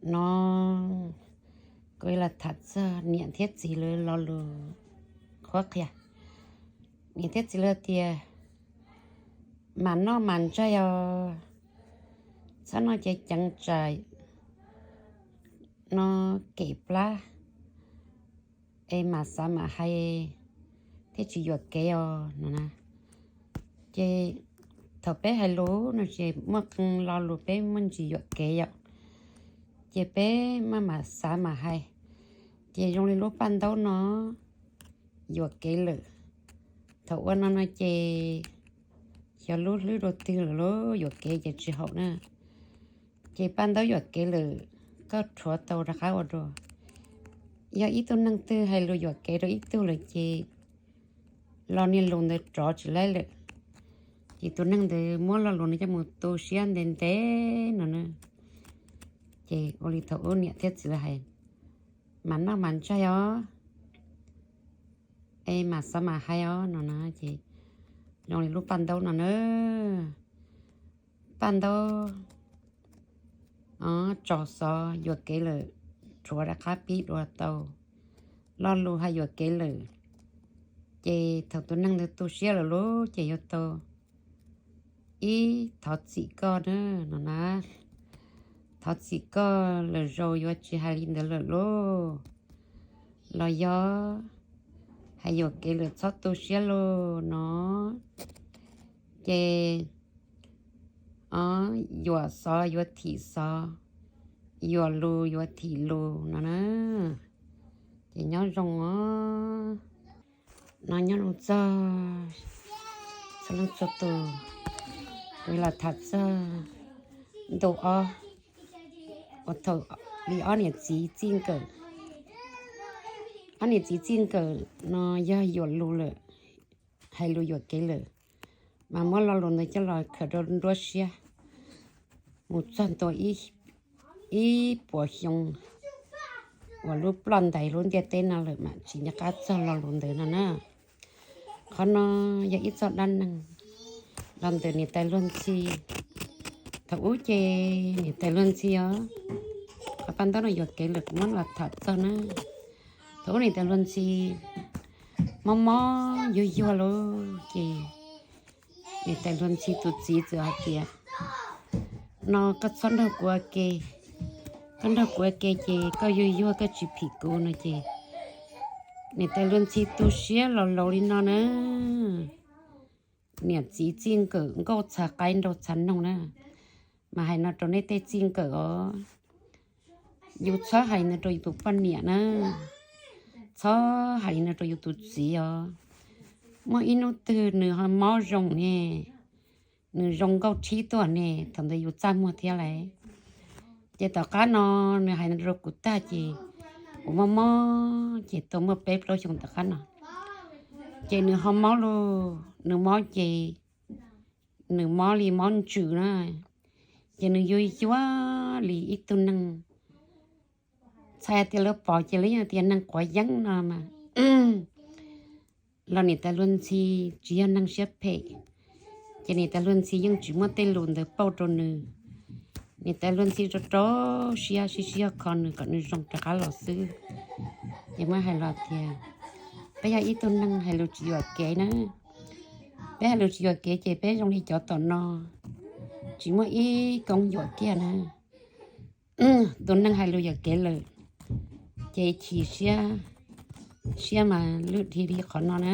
no kuv los tham txog niam thiab txiv lawv lo lus qhuab qhia. Niam thiab txiv lawv tias, mam noj mam ntsaig os, txhob noj ceev ceev tsam no kem plab, es mam xav mam hais thiaj tsis yuam kev os no na. Ces thaum peb hais lus no ces muaj qee lo lus peb muaj ntsis yuam kev yom, ces peb maj mam xav mam hais. Ces zoo li lub paj ntaub no yuam kev lawm. Thaum ua no no ces xyov lub hlwb dua twg lawm lauj, yuam kev ces tsis haum na. Ces paj ntaub yuam kev lawm, koj rhuav tau rov qab ua dua. Yog ib tug neeg twg hais lus yuam kev rau ib tug lawm ces lo niag lus ntawd rov tsis laib lawm. Ces tus neeg ntawd muab lo lus no coj mus tu siab ntev ntev no na. Ces ua li thaum ub niam thiab txiv lawv hais, mam noj mam ntsaig os, es mam xav mam hais os no na. Ces zoo li lub paj ntaub no na, paj ntaub tso xov yuam kev lawm, rhuav rov qab pib dua tau. Lo lus hais yuam kev lawm, ces thaum tus neeg ntawd tu siab lawm lauj ces yuav tau ib thov txim koj na no na. Thov txim koj, lwm zaus yuav tsis hais li ntawd lawm lauj, los yog hais yuam kev lawm txhob tu siab lauj no. Ces yuam xov yuav thim xov, yuam lus yuav thim lus no na. Ces nyob zoo os, no nyob zoo txog txhua leej txhua tus. Kuv los tham txog ntu ob, uas thaum li ob niam txiv txij nkawm, ob niam txiv txij nkawm no yog yuam lus lawm, hais lus yuam kev lawm, mas muab lo lus ntawd coj los khaws rau nruab siab mus txog ntua ib puas xyoo uas lub ploj ntais lub ntiaj teb no lawm mas tsis nco qab txog lo lus ntawd no na. Qhov no yog ib txoj dab neeg los ntawm niam tais Luag Ntxhi. Thaum ub ces niam tais Luag Ntxhi os, qhov paj ntaub no yuam kev lawm kuv muab los tham txog na. Thaum ub niam tais Luag Ntxhi mob mob yuag yuag lauj ces niam tais Luag Ntxhi tus txiv txawm hais tias, no koj txhob nrog kuv ua ke, koj nrog kuv ua ke ces koj yuag yuag koj tsis phim kuv no ces niam tais Luag Ntxhi tu siab laus laus li no na. Niam txiv txij nkawm nkauj txha qaib nraug txha noog na, mas hais no rau nej tej txij nkawm os, yus txhob hais no rau yus tus poj niam na, txhob hais li no rau yus tus txiv os. Muaj ib hnub twg nws ho mob zoo ne, nws zoo nkauj rhib tuaj ne, thaum ntawd yus txaj muag thiab lauj. Ces tom qab no nws hais no rau kuv tag ces kuv mob mob ces tau muaj peb plaub xyoo tom qab no, ces nws ho mob lauj, nws mob ces nws mob li mob ntsws na, ces nws yuag yuag li ib tug neeg, txhais tias lawv pom ces lawv yeej tias neeg quav yeeb no mas. Los niam tais Luag Ntxhi tsis yog neeg siab phem, ces niam tais Luag Ntxhi yeej tsis muab tej lus ntawd pauj rau nws. Niam tais Luag Ntxhi rau rau siab sib sib kho nws kom nws zoo rov qab los xwb. Ces muab hais los tias peb yog ib tug neeg hais lus tsis yuam kev na, peb hais lus tsis yuam kev ces peb zoo li cov tom no, tsis muaj ib koob yuam kiag na. Tus neeg hais lus yuam kev lawm ces chim siab, siab mas lwj dhia li qhov no na.